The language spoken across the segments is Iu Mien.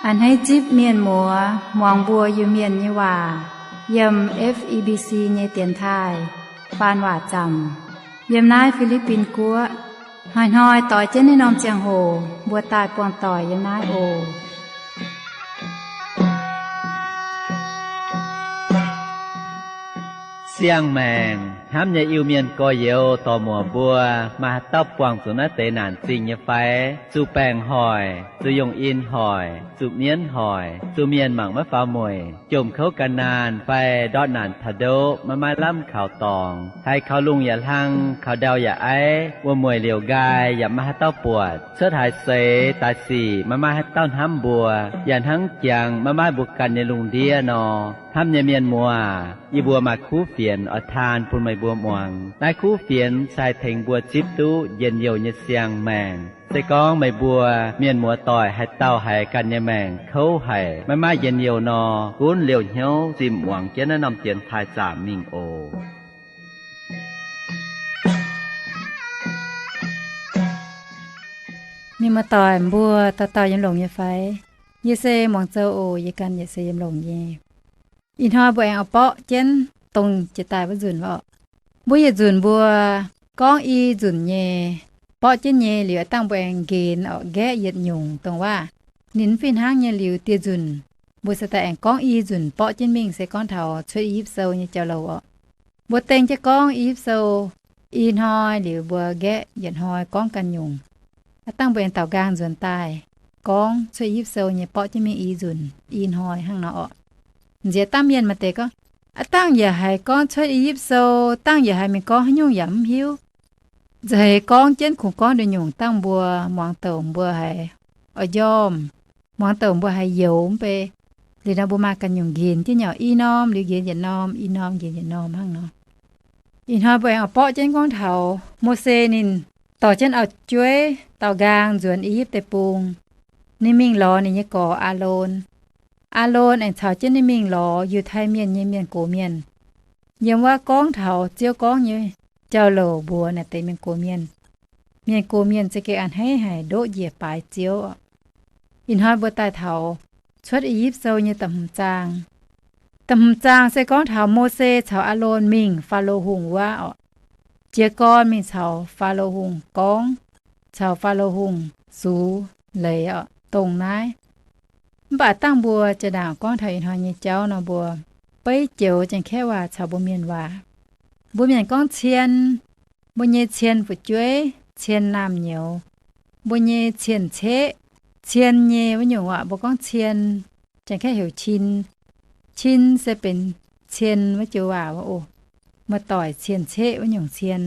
A'hneiv zipv mienh muoz muangx mbuo Iu-Mienh nyei waac yiem F E B C nyei dienx taaih faan waac zaamc yiem naaiv Fi^li^bin Guoqv. Hnoi-hnoi doix jienv naaiv norm ziangh hoc mbuo daaih buangh doic yiem naaiv oc. Siang-maengc hnamv nyei Iu-Mienh gorx-youz dorc-muoc mbuo, maaih haaix dauh buangh zuqc naaiv deix naanc zingh nyei fai? Zuqc baengc hoic, zuqc yongh in hoic, zuqc mienv hoic, zuqc mienh mangc maiv faaux mueic, jomc kouv gan naanh fai ndortv naanc taux ndoqv maiv maaih lamh kaux dorngx, haiz kaux lungh yaac hlang, kaux ndau yaac aiv, wuom-mueic liouc nqaai yaac maiv maaih haaix dauh buatc, cuotv haaix seix daaih sic maiv maaih haaix dauh hnamv mbuo, yaac hnangv jangx maiv maaih mbuo ganh nyei lungh ndiev nor. Hnamv nyei mienh muoz, yie mbuo maaih kuv fienx oix taan bun meih mbuo muangx. Naaiv kuv fienx se haih tengx mbuo zipv duqv njien-youh nyei siang-maengc. Se gorngv meih mbuo mienh muoz doic haaix dauh haiz ganh nyei maengc kouv haic, maiv maaih njien-youh nor, gunv liouh hnyouv zimh muangx jienv naaiv norm dienx taaih zaamc mingh oc. Mienh muoz doic mbuo dauh dauh yiem longx nyei fai? Yie se muangx zoux oc. Yie ganh yaac se yiem longx nyei. Ih hnoi mbuo aengx oix borqv jienv dongh jiex daaih wuov nzunc oc. Mbuo yietc nzunc mbuo gorngv i nzunc nyei, borqv jienv nyei liuz, aav dangh mbuo aengx nqenx oc, nqaeqv yietc nyungc dongh waac ninh mv fih hnangv nyei liuz, dieh nzunc mbuo se daaih aengx gorngv i nzunc borqv jienv mingh, se gorngv taux Cuotv I^yipv Sou nyei jauv-louc oc. Mbuo dengh jienv gorngv I^yipv Sou i hnoi liuz, mbuo nqaeqv yietc hnoi gorngv ganh nyungc. Aav dangh mbuo aengx daaux nqaang nzuonx daaih gorngv Cuotv I^yipv Sou nyei borqv jienv mingh i nzunc i hnoi hnangv nor oc. Nziex dangh mienh maaih deix gorngv, aav dangh yaac haiz gorngv Cuotv I^yipv Sou, dangh yaac haiz mingh gorngv haaix nyungc yaac mv hiuv. Nza'heix gorngv jienv kungx gorngv nduqc nyungc, dangh mbuo muangx douc mbuo haiz oix njormh, muangx douc mbuo haiz youx mv bei. Liuz nor mbuo maaih ganh nyungc nqenx jienv nyei, i norm liuz nqenx yietc norm, i norm nqenx yietc norm hnangv nor. Ih hnoi mbuo aengx oix borqv jienv gorngv taux Mose ninh dorh jienv auv-jueiv daaux nqaang nzuonx I^yipv Deic-Bung. Ninh mingh lorz ninh nyei gorx Aalon. Aalon aengx caux jienv ninh mingh lorz Yiutai Mienh nyei mienh gox mienh, yiem wuov gorngv taux Ziouv gorngv nyei jauv-louc mbuox naaiv deix mienh gox mienh. Mienh gox mienh za'gengh a'hneiv haic, ndoqv njiec baaix Ziouv oc. Ih hnoi mbuo daaih taux Cuotv I^yipv Sou nyei da'hmz zaang. Da'hmz zaang se gorngv taux Mose caux Aalon mingh Faalo Hungh wuov oc. Jiez gorn mingh caux Faalo Hungh gorngv, caux Faalo Hungh zux leiz oc, dongh naaiv. Mv baac dangh mbuo jaa-ndaangc gorngv taux ih hnoi nyei jauv nor, mbuo beiv joux Janx-Kaeqv waac caux mbuo Mienh waac. Mbuo Mienh gorngv cien, mbuo nyei cien fu'jueiv, cien naamh nyouz, mbuo nyei cien-ceqv, cien nyei wuov nyungc waac mbuo gorngv cien, Janx-Kaeqv heuc cin. Cin se benx cien wuov joux waac wuov oc. Muoz-doic cien-ceqv wuov nyungc cien.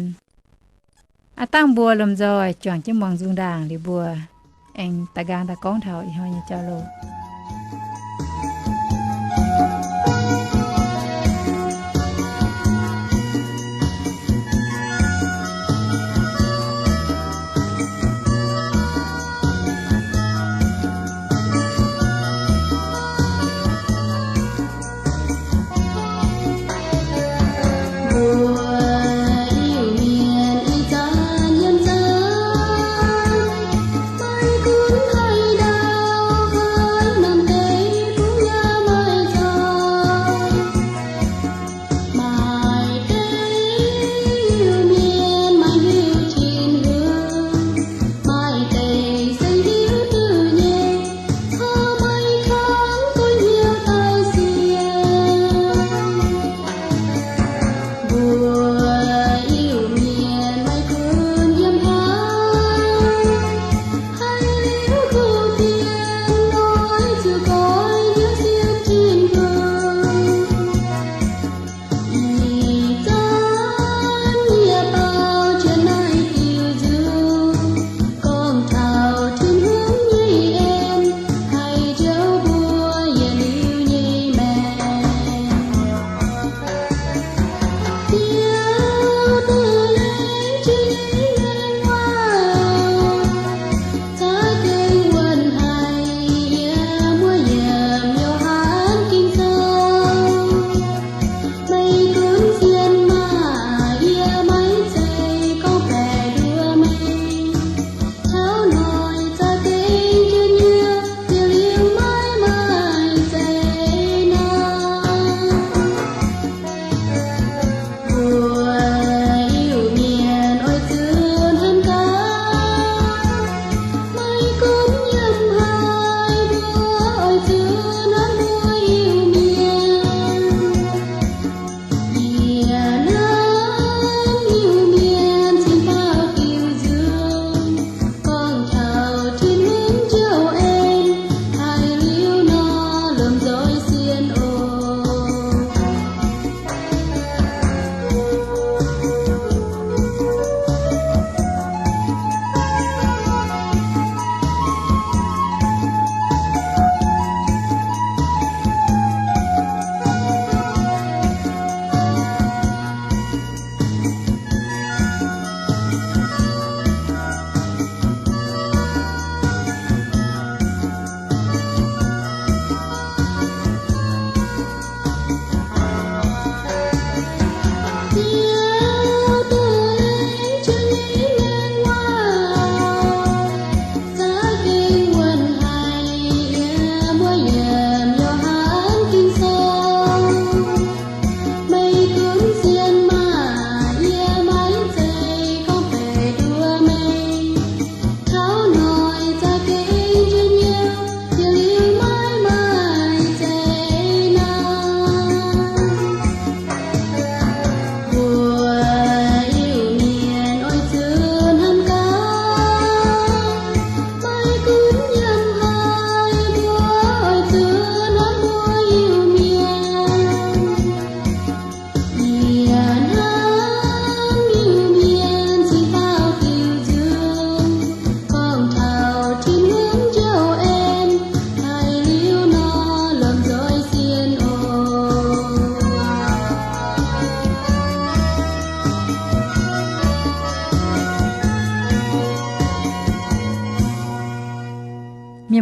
Aav dangh mbuo lomh nzoih juangc jienv muangx nzung ndaangc liuz, mbuo aengx daaih nqaang daaih gorngv taux ih hnoi nyei jauv-louc.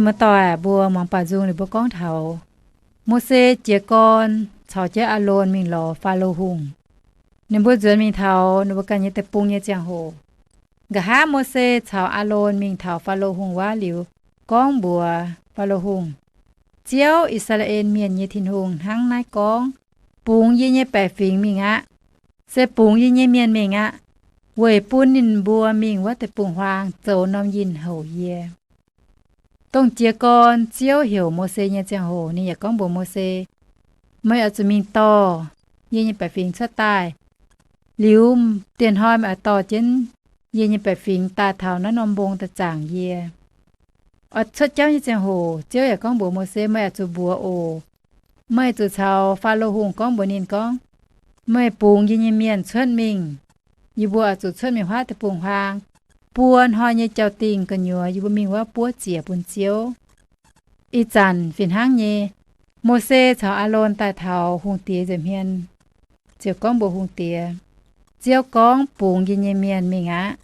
Muoz-doic, mbuo muangx baaux nzung liuz mbuo gorngv taux Mose jiez gorn caux jienv Aalon mingh lorz Faalo Hungh. Ninh mbuo nzuonx mingh taux ninh mbuo ganh nyei deic-bung nyei ziangh hoc, nqa'haav Mose caux Aalon mingh taux Faalo Hungh wuov liuz, gorngv mbuox Faalo Hungh, Ziouv, I^saa^laa^en Mienh nyei Tin-Hungh, hnangv naaiv gorngv, Bungx yie nyei baeqc fingx mingh aqv. Se bungx yie nyei mienh mingh aqv, weic bun ninh mbuo mingh wuov deic-bung-huaang zoux norm yinh houc yie. Dongh jiez gorn Ziouv heuc Mose nyei ziangh hoc, ninh yaac gorngv mbuox Mose, Meih oix zuqc mingh dorh yie nyei baeqc fingx cuotv daaih. Liuz, dieh hnoi meih oix dorh jienv yie nyei baeqc fingx daaih taux naaiv norm mbong daaih zaangc yie. Oix cuotv jauv nyei ziangh hoc, Ziouv yaac gorngv mbuox Mose, Meih oix zuqc mbuox oc. Meih zuqc caux Faalo Hungh gorngv mbuox ninh gorngv, Meih bungx yie nyei mienh cuotv mingh. Yie mbuo oix zuqc cuotv mingh huaav deic-bung-huaang buo hnoi nyei jauv-dingh gu'nyuoz yie mbuo mingh wuov buov ziec bun Ziouv. Ih zanc fih hnangv nyei, Mose caux Aalon daaih taux hungh diex nza'hmien, ziouc gorngv mbuox hungh diex, Ziouv gorngv, Bungx yie nyei mienh mingh aqv,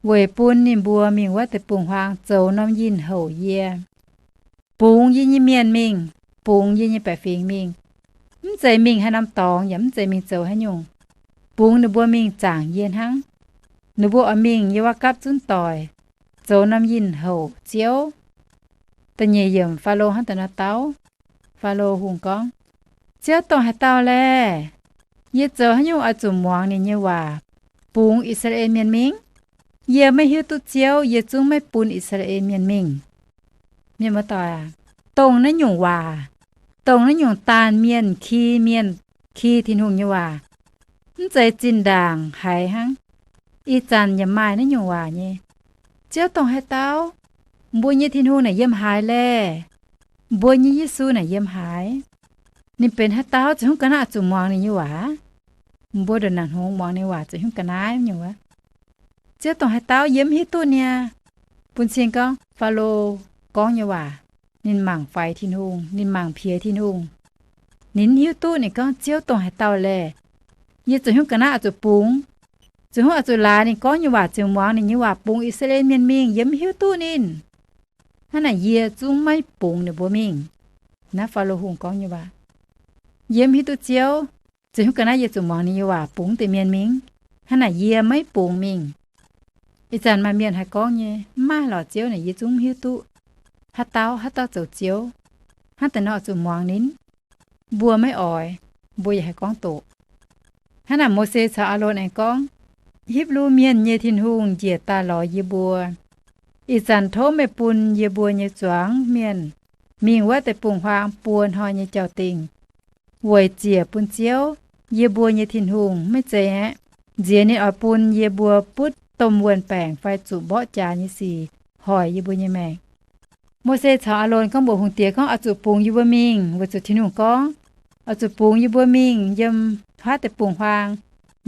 weic bun ninh mbuo mingh wuov deic-bung-huaang zoux norm yinh houc yie. Bungx yie nyei mienh mingh, bungx yie nyei baeqc fingx mingh. Mv zeiz mingh haaix norm dorngx yaac mv zeiz mingh zoux haaix nyungc. Bungx ninh mbuo mingh zaangc yie hnangv. Ninh mbuo oix mingh yie wuov gapv zunv doic, zoux norm yinh houc Ziouv. Da'nyeic yiemc Faalo hnangv da'naaiv dauh, Faalo Hungh gorngv, Ziouv dongh haaix dauh laeh? Yie zoux haaix nyungc oix zuqc muangx ninh nyei waac bungx I^saa^laa^en Mienh mingh? Yie maiv hiuv duqv Ziouv, yie zungv maiv bun I^saa^laa^en Mienh mingh. Mienh muoz-doic aac, dongh naaiv nyungc waac, dongh naaiv nyungc daanh mienh ki mienh, ki Tin-Hungh nyei waac, mv zeiz zinh ndaangc haiz hnangv. Ih zanc yaac maaih naaiv nyungc waac nyei. Ziouv dongh haaix dauh? Mbuo nyei Tin-Hungh naaic yiem haaix laeh? Mbuo nyei Yesu naaic yiem haaix? Ninh benx haaix dauh, ziouc hnyouv ga'naaiv zuqc muangx ninh nyei waac? Mbuo ndongc naaic hngongx muangx ninh waac ziouc hnyouv ga'naaiv nyungc wuov. Ziouv dongh haaix dauh? Yie mv hiuv duqv niaa. Bun cing gorngv Faalo gorngv nyei waac, ninh mangc faix Tin-Hungh, ninh mangc piex Tin-Hungh. Ninh mv hiuv duqv, ninh gorngv, Ziouv dongh haaix dauh laeh? Yie ziouc hnyouv ga'naaiv oix zuqc bungx, ziouc hnyouv oix zuqc laaix ninh gorngv nyei waac ziouc muangx ninh nyei waac bungx I^saa^laa^en Mienh mingh. Yie mv hiuv duqv ninh. Hnangv naaic yie zungv maiv bungx ninh mbuo mingh. Naaiv Faalo Hungh gorngv nyei waac. Yie mv hiuv duqv Ziouv, ziouc hnyouv ga'naaiv yie zuqc muangx ninh nyei waac bungx deix mienh mingh. Hnangv naaic yie maiv bungx mingh. Ih zanc maaih mienh haih gorngv nyei, mv maaih lorqc Ziouv naaic yie zungv mv hiuv duqv. Haaix dauh, haaix dauh zoux Ziouv? Hnangv daaih nor zuqc muangx ninh? Mbuo maiv oix, mbuo yaac haih gorngv doqc. Hnangv naaic Mose caux Aalon aengx gorngv, Hipv^lu Mienh nyei Tin-Hungh njiec daaih lorz yie mbuo. Ih zanc tov meih bun yie mbuo nyei zuangx mienh mingh wuov deic-bung-huaang buo hnoi nyei jauv-dingh, weic ziec bun Ziouv, yie mbuo nyei Tin-Hungh. Maiv zeiz aeqv, nziex ninh oix bun yie mbuo butv domh wuon-baengc fai zuqc mborqv jaax nyei sic hoic yie mbuo nyei maengc. Mose caux Aalon gorngv mbuox hungh diex gorngv, Oix zuqc bungx yie mbuo mingh, weic zuqc Tin-Hungh gorngv, Oix zuqc bungx yie mbuo mingh yiem huaav deic-bung-huaang.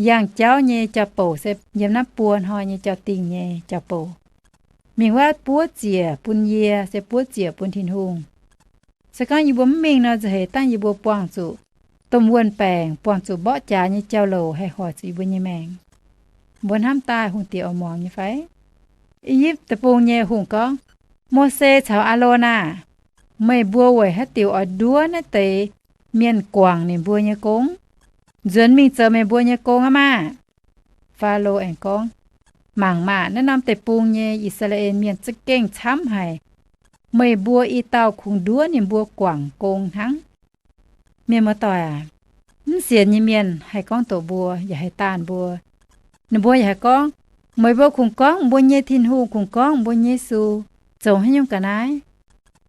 Yangh jauv nyei jaa-bouc se yiem naaiv buo hnoi nyei jauv-dingh nyei jaa-bouc. Mingh wuov buov ziec bun yie, se buov ziec bun Tin-Hungh. Se gorngv yie mbuo mv mingh nor, nza'heix dangh yie mbuo buangh zuqc domh wuon-baengc, buangh zuqc mborqv jaax nyei jauv-louc haih hoic zuqc yie mbuo nyei maengc. Mbuo hnamv daaih hungh diex oix muangx nyei fai? I^yipv Deic-Bung nyei hungh gorngv, Mose caux Aalon aah! Meih mbuo weic haaix diuc oix nduov naaiv deix mienh guangc ninh mbuo nyei gong? Nzuonx mingh zoux meih mbuo nyei gong aqv maah! Faalo aengx gorngv, Mangc maah! Naaiv norm deic-bung nyei I^saa^laa^en Mienh za'gengh camv haic. Meih mbuo i dauh kungx nduov ninh mbuo guangc gong hnangv. Mienh muoz-doic aac, mv sienx nyei mienh haih gorngv doqc mbuo yaac haih daanh mbuo. Ninh mbuo yaac haih gorngv, Meih mbuo kungx gorngv mbuo nyei Tin-Hungh, kungx gorngv mbuo nyei Yesu, zoux haaix nyungc ga'naaiv?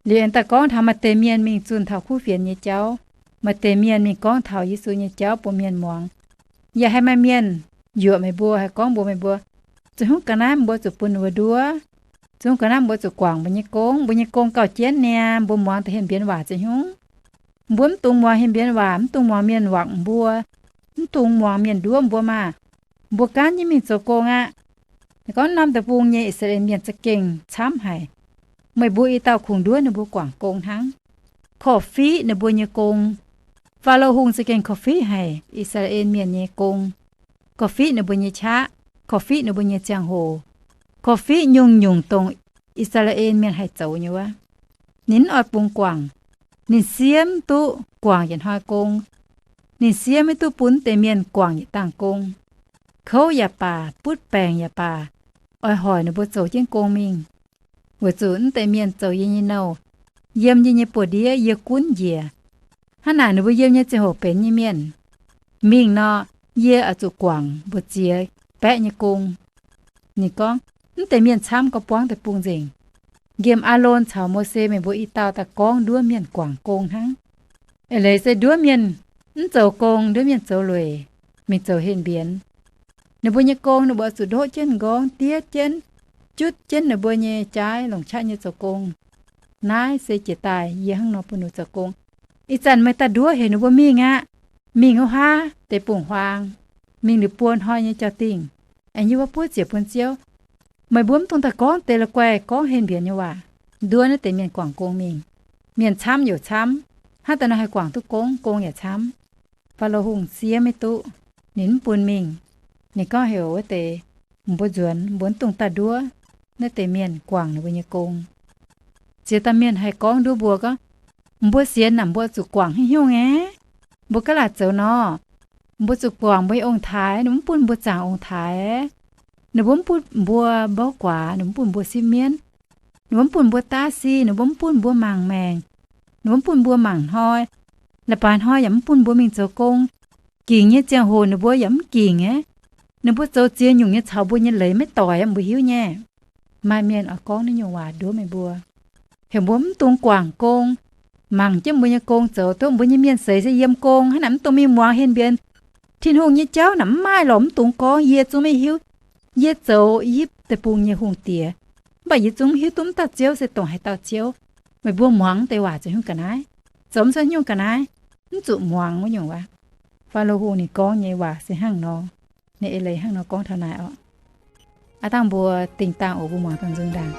Liuz aengx daaih gorngv taux maaih deix mienh mingh zunh taux kuv fienx nyei jauv, maaih deix mienh mingh gorngv taux Yesu nyei jauv bun mienh muangx. Yaac haih maaih mienh yuoqc meih mbuo, haih gorngv mbuox meih mbuo, Zoux haaix nyungc ga'naaiv mbuo zuqc bun ninh mbuo nduov? Zoux haaix nyungc ga'naaiv mbuo zuqc guangc mbuo nyei gong? Mbuo nyei gong gauh jienv niaa, mbuo muangx deix hemx mbienx waac zoux haaix nyungc? Mbuo mv dungx muangx hemx mbienx waac, mv dungx muangx mienh wangc mbuo, mv dungx muangx mienh nduov mbuo maah! Mbuo gaanv jienv mingh zoux gong aqv. Ninh gorngv, Norm deic-bung nyei I^saa^laa^en Mienh za'gengh camv haic. Meih mbuo i dauh kungx nduov ninh mbuo guangc gong hnangv, korv-fiqv ninh mbuo nyei gong. Faalo Hungh za'gengh korv-fiqv haic I^saa^laa^en Mienh nyei gong, korv-fiqv ninh mbuo nyei qaqv, korv-fiqv ninh mbuo nyei ziangh hoc, korv-fiqv nyungc-nyungc dongh I^saa^laa^en Mienh haih zoux nyei wuov. Ninh mv oix bungx guangc. Ninh siev mv duqv guangc yietc hnoi gong. Ninh siev mv duqv bun deix mienh guangc yietc dangh gong. Kouv yaac baac, butv baengc yaac baac, oix hoic ninh mbuo zoux jienv gong mingh. Weic zuqc mv deix mienh zoux yie nyei nouh, yiem yie nyei buoz-ndiev yie gunv njiec. Hnangv naaic ninh mbuo yiem nyei ziangh hoc benx nyei mienh mingh nor, yie oix zuqc guangc mbu'ziex baeqv nyei gong. Ninh gorngv, mv deix mienh camv gauh buangv deic-bung nzengc. Nqemh Aalon caux Mose meih mbuo i dauh daaih gorngv nduov mienh guangc gong hnangv. Eix leiz se nduov mienh mv zoux gong, nduov mienh zoux lueic, mingh zoux henh mbienx. Ninh mbuo nyei gong ninh mbuo zuqc ndoqv jienv m'nqorngv, diev jienv, jutv jienv ninh mbuo nyei jaaiv longc qaqv nyei zoux gong. Naaiv se jiex daaih yie hnangv nor bun ninh zoux gong. Ih zanc meih daaih nduov heuc ninh mbuo mingh aqv. Mingh wuov haav deic-bung-huaang, mingh liuz buo hnoi nyei jauv-dingh, aengx yie wuov buov ziec bun Ziouv. Meih mbuo mv dungx daaih gorngv deix la'guaih gorngv henh mbienx nyei waac, nduov naaiv deix mienh guangc gong mingh. Mienh camv youc camv, hnangv daaih nor haih guangc duqv gong, gong yaac camv. Faalo Hungh siev maiv duqv, ninh mv bun mingh. Ninh gorngv heuc wuov deix, mbuo nzuonx, mbuo mv dungx daaih nduov naaiv deix mienh guangc ninh mbuo nyei gong. Ziex dauh mienh haih gorngv nduov mbuo gorngv, mbuo sienx naaic mbuo zuqc guangc haaix nyungc aeqv, mbuo gaav laaic zoux nor, mbuo zuqc guangc mbuo nyei ong-taaix, ninh mv bun mbuo zaangc ong-taaix, ninh mbuo mv bun mbuo mbouv guaax, ninh mv bun mbuo sipv mienv, ninh mbuo mv bun mbuo daav si, ninh mbuo mv bun mbuo mangc maengc, ninh mbuo mv bun mbuo mangc hnoi, la'baaix hnoi yaac mv bun mbuo mingh zoux gong. Gingc nyei ziangh hoc ninh mbuo yaac mv gingc aqv. Ninh mbuo zoux ziex nyungc nyei caux mbuo nyei leiz maiv doic aqv, mbuo hiuv nyei. Maaih mienh oix gorngv naaiv nyungc waac nduov meih mbuo, heuc mbuo mv dungx guangc gong, mangc jienv mbuo nyei gong zoux. Duqv mbuo nyei mienh seix se yiem gong, hnangv naaic mv dungx mingh muangx henh mbienx. Tin-Hungh nyei jauv naaic mv maaih lorqc, mv dungx gorngv, yie zungv maiv hiuv. Yie zoux yipv deic-bung nyei hungh diex, mv baac yie zungv mv hiuv duqv mv dauh Ziouv se dongh haaix dauh Ziouv. Meih mbuo muangx deix waac zoux nyungc ga'naaiv, zoux mv zoux nyungc ga'naaiv, mv zuqc muangx wuov nyungc waac. Faalo Hungh ninh gorngv nyei waac se hnangv nor. Ninh eix leiz hnangv nor gorngv taux naaic orqc. Aav dangh mbuo dingh dangh oc, mbuo muangx dangh nzung ndaangc.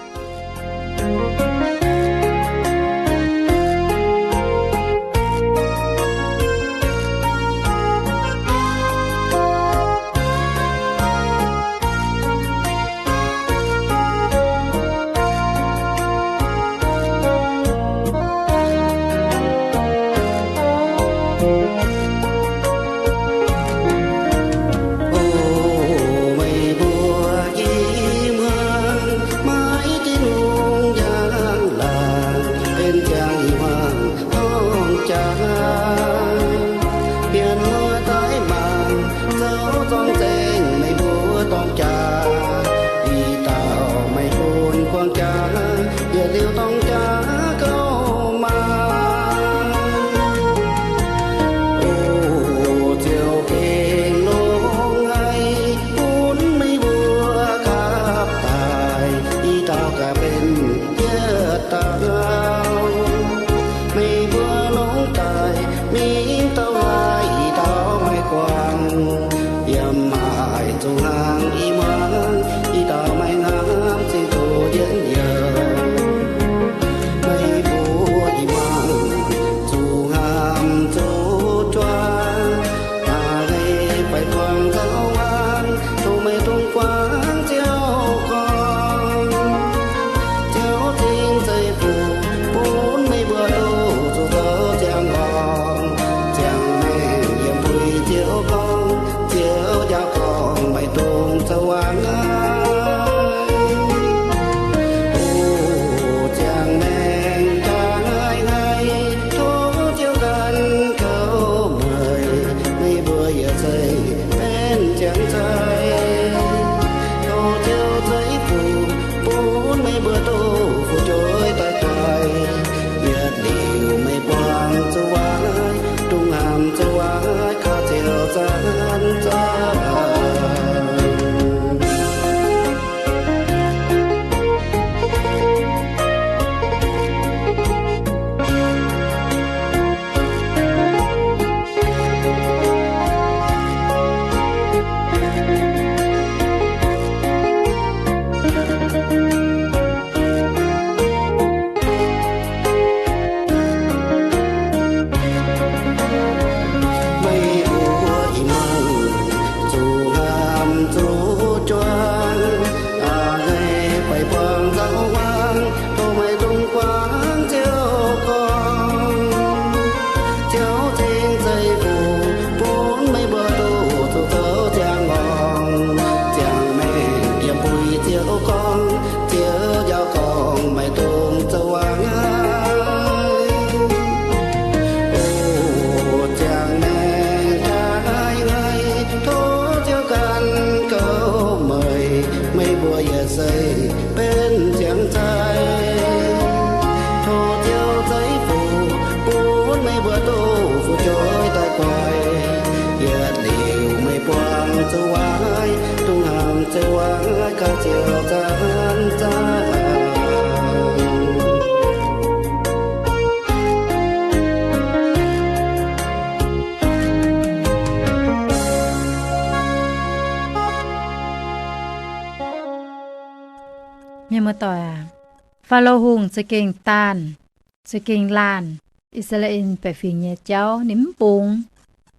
O meih mbuo i muangx, maiv Tin-Hungh njang laangc, benx ziangh i hmuangx torngv jaax. Mienh muoz-doic mangc, zoux zorng zengc meih mbuo dorng jaax. Ih dauh meih bun kuang jaax, yietc liuz dorng jaax gauh maah. O Ziouv, gengh longx haic, bun meih mbuo gapv daaih, ih dauh gaax benx yietc dauh. Meih mbuo longx daaih, mingh dauh haaix, ih dauh maiv guangc. Yiem maaih zuqc hnaangx i muangx, ih dauh maiv nqamv zingh zuqc njien-youh. Meih mbuo i muangx zuqc nqamv zuqc juangc, aa, meih faix buangh zaux waanc, dongh meih dungx guangc Ziouv gorngv. Ziouv zingh zeiv-fun bun meih mbuo duqv zuqc zoux ziangh horngh, ziangh maengc yiem puix Ziouv gorngv, Ziouv njaaux gorngv meih dungx zoux waac-naaiv. O ziangh maengc jaa-ngaih, tov Ziouv ganh kouv meih, meih mbuo yietc zeiv benx ziangh zai. Tov Ziouv zeiv-fun bun meih mbuo duqv fu'jueiv daaih guai. Yietc liuz meih buangh zuqc waaic, dungx nqamv zuqc waaic, kaux Ziouv zanc-zanc. Mienh muoz-doic aac, Faalo Hungh za'gengh daanh, za'gengh laanh I^saa^laa^en baeqc fingx nyei jauv. Ninh mv bungx.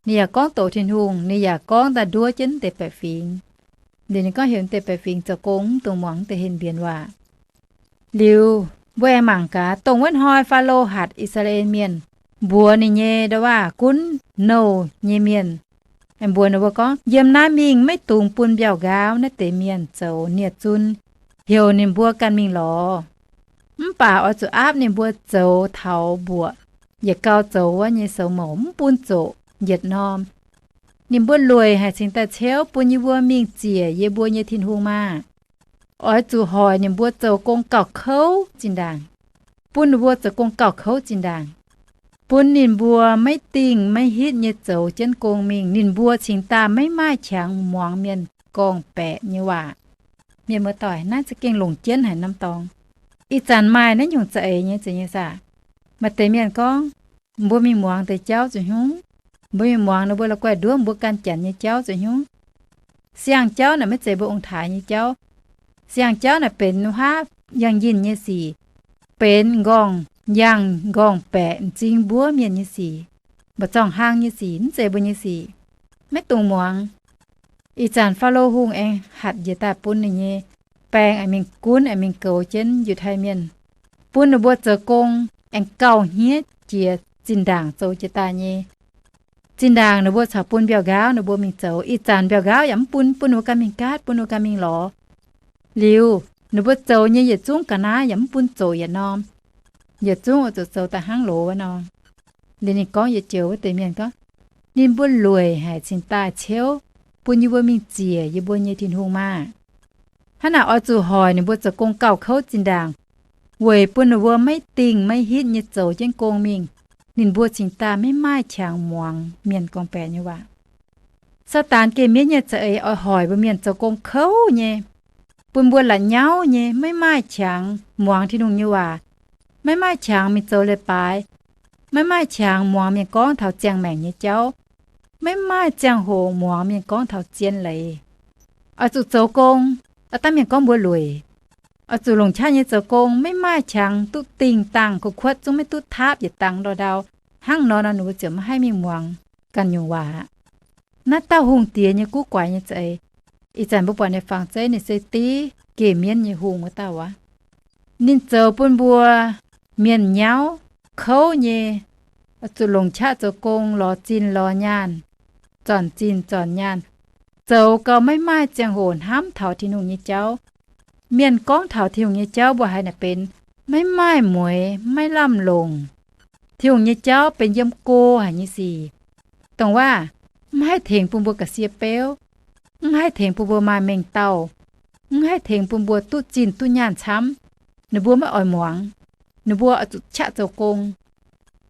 Ninh yaac gorngv doqc Tin-Hungh, ninh yaac gorngv daaih nduov jienv deix baeqc fingx. Liuz ninh gorngv heuc deix baeqc fingx zoux gong, mv dungx muangx deix henv mbienx waac. Liuz mbuo aengx mangc gaax, dongh wuov hnoi Faalo hatc I^saa^laa^en Mienh mbuox ninh nyei ndo waac gunv nouh nyei mienh, aengx mbuox ninh mbuo gorngv, Yiem naaiv mingh maiv dungx bun mbiauh nqaauv naaiv deix mienh zoux nie-zunv, heuc ninh mbuo ganh mingh lorz. Mv baac oix zuqc aapv ninh mbuo zoux taux mbuoqc, yietc gau zoux wuov nyei soux mouc, mv bun zoqc yietc norm. Ninh mbuo lueic haic cingx daaih ceuv bun yie mbuo mingh ziec yie mbuo nyei Tin-Hungh maah! Oix zuqc hoic ninh mbuo zoux gong gauh kouv zinh ndaangc, bun ninh mbuo zoux gong gauh kouv zinh ndaangc, bun ninh mbuo maiv dingh maiv hitv nyei zoux jienv gong mingh. Ninh mbuo cingx daaih maiv maaih qangx muangx mienh gorngv-baeqc nyei waac. Mienh muoz-doic, naaiv za'gengh longc jienv haic norm dorngx. Ih zanc maaih naaiv nyungc za'eix nyei zeiz nyei saah? Maaih deix mienh gorngv, Mbuo mingh muangx deix jauv zuqc hnyungv. Mbuo mingh muangx ninh mbuo la'guaih nduov mbuo ganh janx nyei jauv zuqc hnyungv. Siang-jauv naaic maiv zeiz mbuo ong-taaix nyei jauv. Siang-jauv naaic benx wuov haav yangh yinh nyei sic, benx nqorngv yangh nqorngv-baeqc m'zing mbuov mienh nyei sic, mba'zorng hlang nyei sic, mv zeiz mbuo nyei sic. Maiv dungx muangx. Ih zanc Faalo Hungh aengx hatc njiec daaih bun ninh nyei baeng aengx mingh gunv aengx mingh goux jienv Yiutai Mienh, bun ninh mbuo zoux gong aengx gauh hniev jiex zinh ndaangc zoux jiex daaih nyei. Zinh ndaangc ninh mbuo caux bun mbiauh nqaauv ninh mbuo mingh zoux. Ih zanc mbiauh nqaauv yaac mv bun, bun ninh mbuo ganh mingh gaatv, bun ninh mbuo ganh mingh lorz. Liuz, ninh mbuo zoux nyei yietc zungv ga'naaiv yaac mv bun zoqc yietc norm. Yietc zungv oix zuqc zoux daaih hnangv loz wuov nor. Liuz ninh gorngv yietc joux wuov deix mienh gorngv, Ninh mbuo lueic haic cingx daaih ceuv bun yie mbuo mingh ziec yie mbuo nyei Tin-Hungh maah! Hnangv naaic oix zuqc hoic ninh mbuo zoux gong gauh kouv zinh ndaangc, weic bun ninh mbuo maiv dingh maiv hitv nyei zoux jienv gong mingh. Ninh mbuo cingx daaih maiv maaih qangx muangx mienh gorngv-baeqc nyei waac. Saadaan geh mienv nyei za'eix oix hoic mbuo mienh zoux gong kouv nyei, bun mbuo la'nyauv nyei, maiv maaih qangx muangx Tin-Hungh nyei waac, maiv maaih qangx mingh zoux leiz-baaix, maiv maaih qangx muangx mienh gorngv taux ziangh maengc nyei jauv, maiv maaih ziangh hoc muangx mienh gorngv taux zien leiz. Oix zuqc zoux gong, aa, dangh mienh gorngv mbuo lueic. Oix zuqc longc qaqv nyei zoux gong, maiv maaih qangx duqv dingh dangh, kuv kuotv zungv maiv duqv taapv yietc dangh ndau-ndau. Hnangv nor nor ninh mbuo ziouc maiv haih mingh muangx ganh nyungc waac aqv. Naaiv dauh hungh diex nyei guv guaix nyei za'eix, ih zanc mbuo buatc ninh fangx zeiv ninh se div geh mienv nyei hungh wuov dauh aqv. Ninh zoux bun mbuo mienh nyauv, kouv nyei, zuqc longc qaqv zoux gong, lorz zinh lorz nyaanh, zornc zinh zornc nyaanh, zoux gau maiv maaih ziangh hoc hnamv taux Tin-Hungh nyei jauv. Mienh gorngv taux Tin-Hungh nyei jauv mbuo haiz naaic benx maiv maaih mueix, maiv lamh longc. Tin-Hungh nyei jauv benx yiem go haic nyei sic. Dongh waac, mv haih tengx bun mbuo ga'sie beuv, mv haih tengx bun mbuo maaih mengh dauh, mv haih tengx bun mbuo duqv zinh duqv nyaanh camv. Ninh mbuo maiv oix muangx. Ninh mbuo oix zuqc qaqv zoux gong.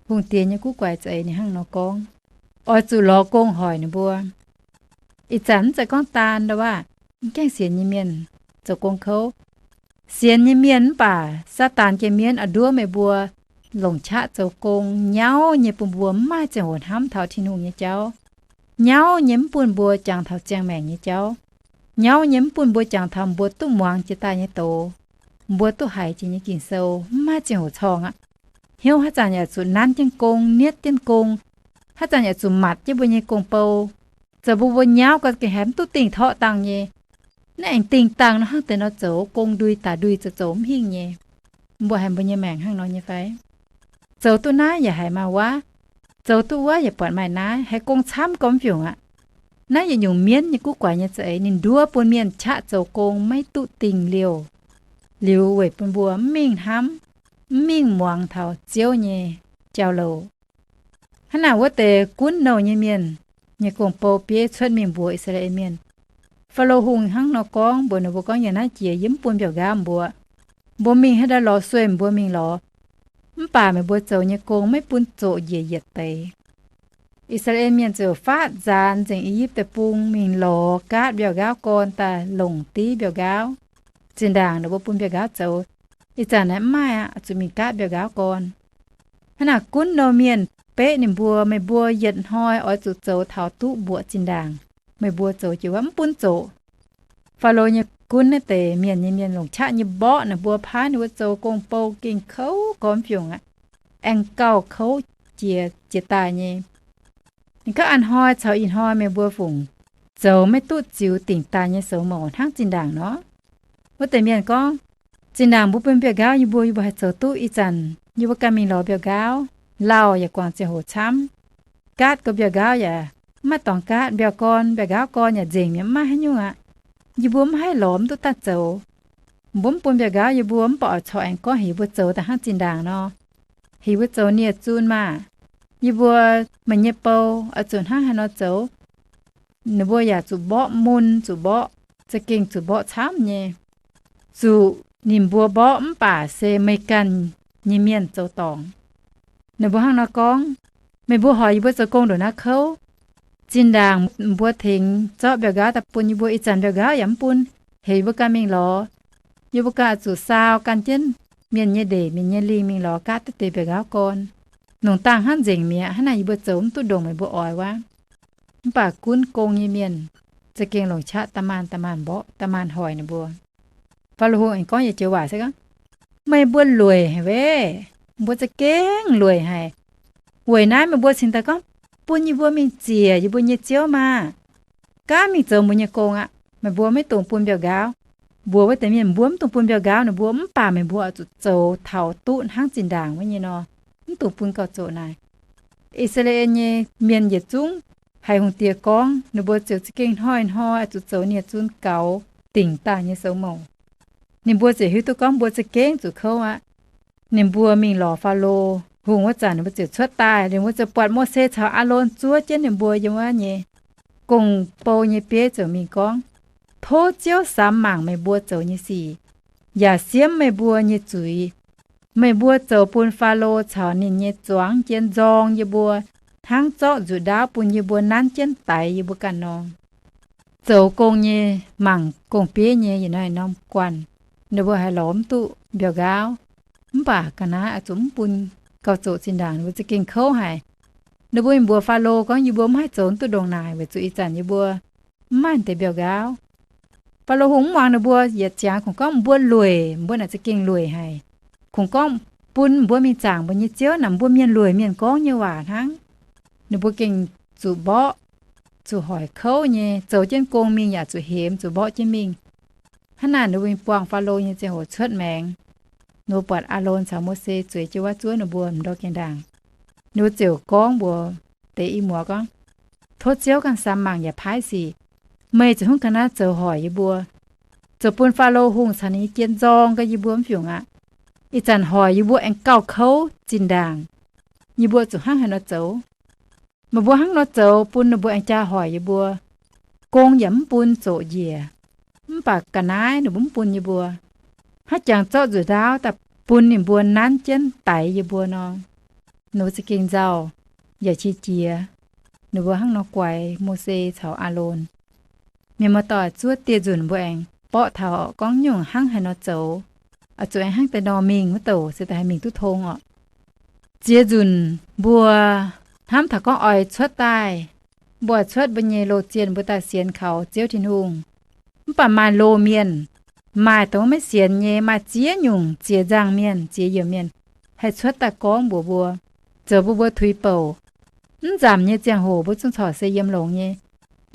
Hungh diex nyei guv guaix za'eix ninh hnangv nor gorngv. Oix zuqc lorz gong hoic ninh mbuo. Ih zanc mv zeiz gorngv daan ndo waac, mv gaengh sienx nyei mienh zoux gong kouv. Sienx nyei mienh mv baac Saadaan geh mienv oix nduov meih mbuo longc qaqv zoux gong, nyauv nyei bun mbuo mv maaih ziangh hoc hnamv taux Tin-Hungh nyei jauv. Nyauv nyei mv bun mbuo jangx taux ziangh maengc nyei jauv. Nyauv nyei mv bun mbuo jangx taux mbuo duqv muangx jiex daaih nyei doz, mbuo duqv haiz jiex nyei Ging-Sou, mv maaih ziangh hoc corngh aqv. Hnyouv haaix zanc yaac zuqc nanv jienv gong, nietv jienv gong, haaix zanc yaac zuqc matc jienv mbuo nyei gong-bou. Zoux bun mbuo nyauv gau gengh haiz mv duqv dingh torqv dangh nyei. Naaiv aengx dingh dangh nor hnangv deix nor zoux, gong ndui daaih ndui zoux, zoux mv hingh nyei. Mbuo haiz mbuo nyei maengc hnangv nor nyei fai? Zoux duqv naaiv yaac haiz maaih wuov, zoux duqv wuov yaac buatc maaih naaiv, haiz gong camv gormx fiungc aqv. Naaiv yietc nyungc mienv nyei guv guaix nyei za'eix, ninh nduov bun mienh qaqv zoux gong maiv duqv dingh liouh. Liuz weic bun mbuo mv mingh hnamv, mv mingh muangx taux Ziouv nyei jauv-louc. Hnangv naaic wuov deix gunv nouh nyei mienh nyei gong-bou bieiv cuotv mingh mbuox I^saa^laa^en Mienh. Faalo Hungh hnangv nor gorngv mbuox ninh mbuo gorngv, Yiem naaiv jiex yie mv bun mbiauh nqaauv mbuo. Mbuo mingh haaix daaih lorz sueih mbuo mingh lorz. Mv baac meih mbuo zoux nyei gong maiv bun zoqc njiec yietc deix. I^saa^laa^en Mienh ziouc faatv nzaanx nzengc I^yipv Deic-Bung mingh lorz gaatv mbiauh nqaauv gorn daaih longc div mbiauh nqaauv. Zinh ndaangc ninh mbuo bun mbiauh nqaauv zoux. Ih zanc naaiv mv maaih aqv, zuqc mingh gaatv mbiauh nqaauv gorn. Hnangv naaic gunv nor mienh beqv ninh mbuo, Meih mbuo yietc hnoi oix zuqc zoux taux duqv mbuoqc zinh ndaangc. Meih mbuo zoux jiex wuov, mv bun zoqc. Faalo nyei gunv naaiv deix mienh nyei mienh longc qaqv nyei mborqv ninh mbuo, paaiv ninh mbuo zoux gong-bou gengh kouv gormx fiungc aqv. Aengx gauh kouv jiex, jiex daaih nyei. Ninh gorngv, A'hnoi caux ih hnoi meih mbuo fungc zoux maiv duqv ziux dingc daaih nyei soux mouc hnangv zinh ndaangc nor? Wuov deix mienh gorngv, Zinh ndaangc mbuo bun mbiauh nqaauv yie mbuo, yie mbuo haih zoux duqv. Ih zanc yie mbuo ganh mingh lorz mbiauh nqaauv, lauh yaac guangc ziangh hoc camv. Gaatv go mbiauh nqaauv yaac mv maaih dorngx gaatv, mbiauh gorn, mbiauh nqaauv gorn yaac nzengc mi'aqv, mv maaih haaix nyungc aqv. Yie mbuo mv haih lorz mv duqv daaih zoux. Mbuo mv bun mbiauh nqaauv yie mbuo, mv baac oix corc aengx gorngv heuc yie mbuo zoux daaih hnangv zinh ndaangc nor. Heuc yie mbuo zoux nie-zun maah! Yie mbuo meih nyei bou oix zuqc hnangv haaix nor zoux? Ninh mbuo yaac zuqc mborqv mun, zuqc mborqv, za'gengh zuqc mborqv camv nyei. Zuqc ninh mbuo mborqv mv baac se meih ganh nyei mienh zoux dorngc. Ninh mbuo hnangv nor gorngv, Meih mbuo hoic yie mbuo zoux gong ndongc naaiv kouv. Zinh ndaangc mbuo tengx zorqv mbiauh nqaauv daaih bun yie mbuo, ih zanc mbiauh nqaauv yaac mv bun, heuc yie mbuo ganh mingh lorz. Yie mbuo ganh oix zuqc saau gan jienv mienh nyei ndeic, mienh nyei lingh mingh lorz gaatv duqv deix mbiauh nqaauv gorn. Longc dangh hnangv nzengc mi'aqv, hnangv naaic yie mbuo zoux mv duqv ndongc meih mbuo oix wuov. Mv baac gunv gong nyei mienh za'gengh longc qaqv da'maanh da'maanh mborqv, da'maanh hoic ninh mbuo. Faalo Hungh aengx gorngv yietc joux waac se gorngv, Meih mbuo lueic haic, mbuo za'gengh lueic haic. Weic naaiv meih mbuo cingx daaih gorngv, Bun yie mbuo mingh ziec yie mbuo nyei ziouv maah! Gaanv mingh zoux mbuo nyei gong aqv. Meih mbuo maiv dungx bun mbiauh nqaauv. Mbuox wuov deix mienh, Mbuo mv dungx bun mbiauh nqaauv, ninh mbuo, mv baac meih mbuo oix zuqc zoux taux duqv hnangv zinh ndaangc wuov nyei nor, mv dungx bun gauh zoqc naaic. I^saa^laa^en nyei mienh yietc zungv haiz hungh diex gorngv, ninh mbuo ziouc za'gengh hnoi-hnoi oix zuqc zoux nie-zun gaux dingc daaih nyei soux mouc. Ninh mbuo ziouc hiuv duqv gorngv mbuo za'gengh zuqc kouv aqv. Ninh mbuo mingh lorz Faalo Hungh wuov zanc, ninh mbuo ziouc cuotv daaih. Ninh mbuo ziouc buatc Mose caux Aalon zuov jienv ninh mbuo yiem wuov nyei gong-bou nyei bieiv ziouc mingh gorngv, Tov Ziouv samx mangc meih mbuo zoux nyei sic, yaac siemv meih mbuo nyei zuiz. Meih mbuo zoux bun Faalo caux ninh nyei zuangx jienv nzorng yie mbuo, hnangv zorqv nzuqc ndaauv bun yie mbuo nanv jienv daix yie mbuo ganh nor. Zoux gong nyei, mangc gong-bieiv nyei yietc norm guanh, ninh mbuo haiz lorz mv duqv mbiauh nqaauv. Mv baac ga'naaiv oix zuqc mv bun gauh zoqc zinh ndaangc, ninh mbuo za'gengh kouv haic. Ninh mbuo mingh mbuox Faalo gorngv, Yie mbuo mv haih zoux duqv ndongc naaic weic zuqc ih zanc yie mbuo mv maaih deix mbiauh nqaauv. Faalo Hungh mv muangx ninh mbuo, yietc ziangx kungx gorngv, Mbuo lueic, mbuo naaic za'gengh lueic haic. Kungx gorngv, Bun mbuo mingh zaangc mbuo nyei ziouv naaic, mbuo mienh lueic mienh gorngv nyei waac hnangv. Ninh mbuo gengh zuqc mborqv, zuqc hoic kouv nyei, zoux jienv gong mingh yaac zuqc hemx, zuqc mborqv jienv mingh. Hnangv naaic ninh mbuo mingh buangh Faalo nyei ziangh hoc cuotv maengx, ninh mbuo buatc Aalon caux Mose zueiz jienv wuov zuov ninh mbuo m'ndorm gaengh ndaangc. Ninh mbuo ziouc gorngv mbuox deix i muoz gorngv, Tov Ziouv ganh samx mangc yaac paaiv sic. Meih ziouc hnangv ga'naaiv zoux hoic yie mbuo, zoux bun Faalo Hungh caux ninh nyei jien nzorng gau yie mbuo mv fiungc aqv. Ih zanc hoic yie mbuo aengx gauh kouv zinh ndaangc. Yie mbuo zuqc hnangv haaix nor zoux? Meih mbuo hnangv nor zoux bun ninh mbuo aengx jaa hoic yie mbuo. Gong yaac mv bun zoqc njiec, mv baac ga'naaiv ninh mbuo mv bun yie mbuo. Hnangv jangx zorqv nzuqc ndaauv daaih bun ninh mbuo nanv jienv daix yie mbuo nor. Ninh mbuo za'gengh nzauh yaac qiex jiez. Ninh mbuo hnangv nor guaix Mose caux Aalon. Mienh muoz-doic, zuov dieh nzunc mbuo aengx borqv taux gorngv nyungc hnangv haaix nor zoux, oix zuqc aengx hnangv deix nor mingh wuov douc se daaih haih mingh duqv tong orqc. Ziex nzunc mbuo hnamv taux gorngv oix cuotv daaih, mbuo oix cuotv mbuo nyei loz-zienh mbuo daaih sienx kaux Ziouv Tin-Hungh. Mv baac maaih loz-mienh, maaih dongh maiv sienx nyei, maaih ziex nyungc ziex nzangc mienh, ziex yiemc mienh haih cuotv daaih gorngv mbuox mbuo, zoux bun mbuo tuix bouc. Mv nzamc nyei ziangh hoc mbuo zungv corc se yiem longx nyei.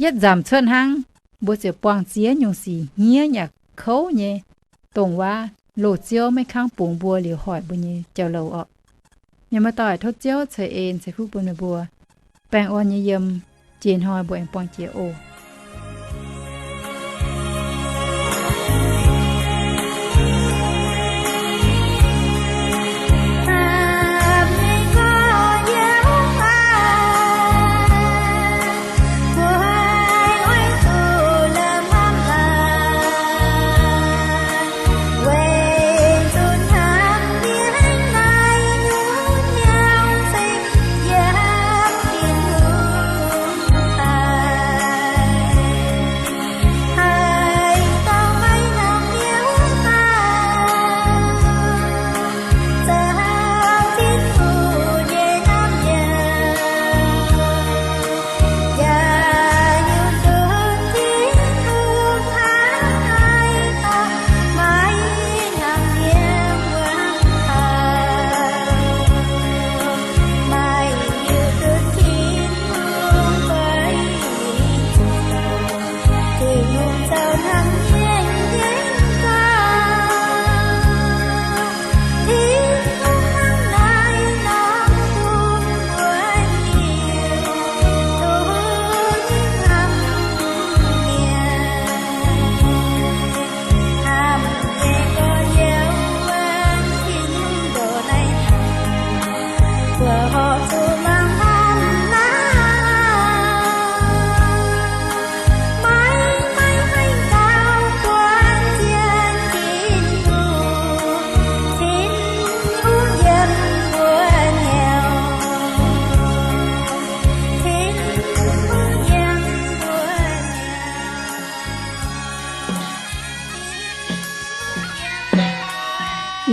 Yietv nzamc cuotv hnangv, mbuo ziouc buangh ziex nyungc sic hniev yaac kouv nyei, dongh waac loz-ziouv maiv kangv bungx mbuo liuz hoic mbuo nyei jauv-louc orqc. Mienh muoz-doic, tov Ziouv ceix en ceix fuqv bun meih mbuo, baengh orn nyei yiem. Jiex hnoi mbuo aengx buangh jiex oc.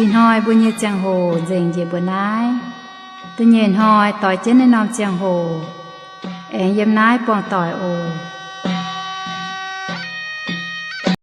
Ih hnoi mbuo nyei ziangh hoc nzengc njiec mbuo naaiv. Da'nyeic hnoi doix jienv naaiv norm ziangh hoc, aengx yiem naaiv buangh doic oc.